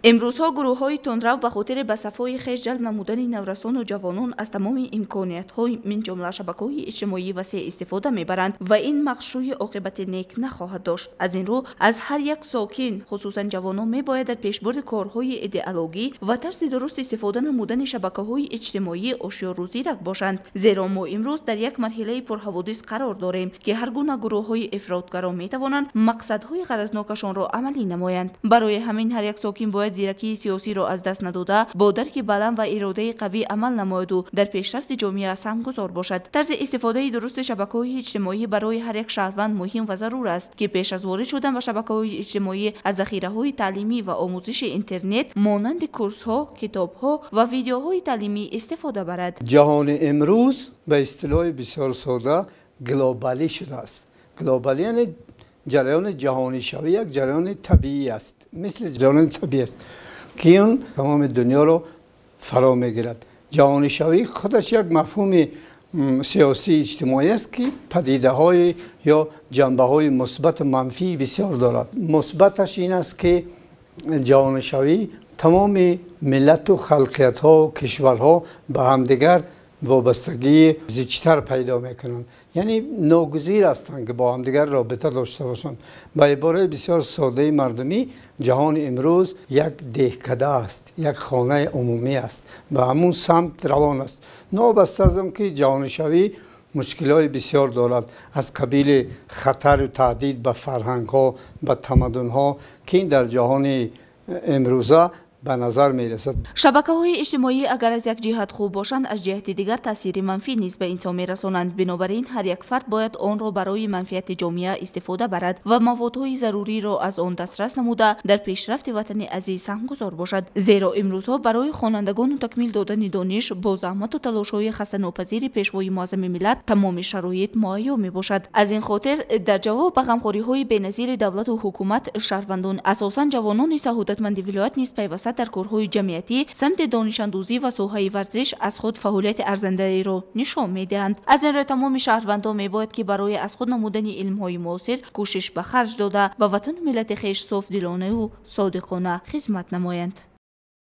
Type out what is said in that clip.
Имрӯзҳо гурӯҳҳои тундрав ба хотири ба сафҳои хеш ҷалб намудани наврасону ҷавонон аз тамоми имкониятҳои, мин ҷумла шабакаҳои иҷтимоӣ, васеъ истифода мебаранд ва ин мағшӯи оқибати нек нахоҳад дошт. Аз ин рӯ аз ҳар як сокин, хусусан ҷавонон, мебояд дар пешбурди корҳои идеологӣ ва тарзи дуруст истифода намудани шабакаҳои иҷтимоӣ ошёру зирак бошанд, зеро мо имрӯз дар як марҳилаи пурҳаводис қарор дорем, ки ҳар гуна гурӯҳҳои ифротгаро метавонанд мақсадҳои ғаразнокашонро амалӣ намоянд. Барои ҳамин ҳар як сокин бояд зиракии сиёсиро аз даст надода, бо дарки баланд ва иродаи қавӣ амал намояду дар пешрафти ҷомеа саҳмгузор бошад. Тарзи истифодаи дурусти шабакаҳои иҷтимоӣ барои ҳар як шаҳрванд муҳим ва зарур аст, ки пеш аз ворид шудан ба шабакаҳои иҷтимоӣ аз захираҳои таълимӣ ва омӯзиши интернет монанди курсҳо, китобҳо ва видеоҳои таълимӣ истифода барад. Ҷаҳони имрӯз ба истилоҳи бисёр сода глобалӣ шудааст. Глобалӣ яъне ҷараёни ҷаҳонишавӣ як ҷараёни табиӣ аст, мисли ҷараёни табиӣ аст, ки он тамоми дунёро фаро мегирад. Ҷаҳонишавӣ худаш як мафҳуми сиёсии иҷтимоӣ аст, ки падидаҳои ё ҷанбаҳои мусбату манфии бисёр дорад. Мусбаташ ин аст, ки ҷаҳонишавӣ тамоми миллату халқиятҳо, кишварҳо ба ҳамдигар вобастагии зичтар пайдо мекунанд, яъне ногузир ҳастанд, ки бо ҳамдигар робита дошта бошанд. Ба ибораи бисёр содаи мардумӣ, ҷаҳони имрӯз як деҳкада аст, як хонаи умумӣ аст, ба ҳамун самт равон аст. Новобаста аз он ки ҷаҳонишавӣ мушкилиҳои бисёр дорад, аз қабили хатару таҳдид ба фарҳангҳо, ба тамаддунҳо, ки ин дар ҷаҳони имрӯза ба назар мерасад. Шабакаҳои иҷтимоӣ агар аз як ҷиҳат хуб бошанд, аз ҷиҳати дигар таъсири манфӣ низ ба инсон мерасонанд. Бинобар ин ҳар як фард бояд онро барои манфиати ҷомеа истифода барад ва маводҳои заруриро аз он дастрас намуда, дар пешрафти ватани азиз саҳмгузор бошад. Зеро имрӯзҳо барои хонандагону такмил додани дониш бо заҳмату талошҳои хастанопазири Пешвои Муаззами миллат тамоми шароит муҳайё мебошад. Аз ин хотир дар ҷавоб ба ғамхориҳои беназири давлату ҳукумат, шаҳрвандон, асосан ҷавонони саодатманди вилоят низ пайваста дар корҳои ҷамъиятӣ, самти донишандӯзӣ ва соҳаи варзиш аз худ фаъолияти арзандаеро нишон медиҳанд. Аз ин рӯ тамоми шаҳрвандон мебояд, ки барои аз худ намудани илмҳои муосир кӯшиш ба харҷ дода, ба ватану миллати хеш софдилонаю содиқона хизмат намоянд.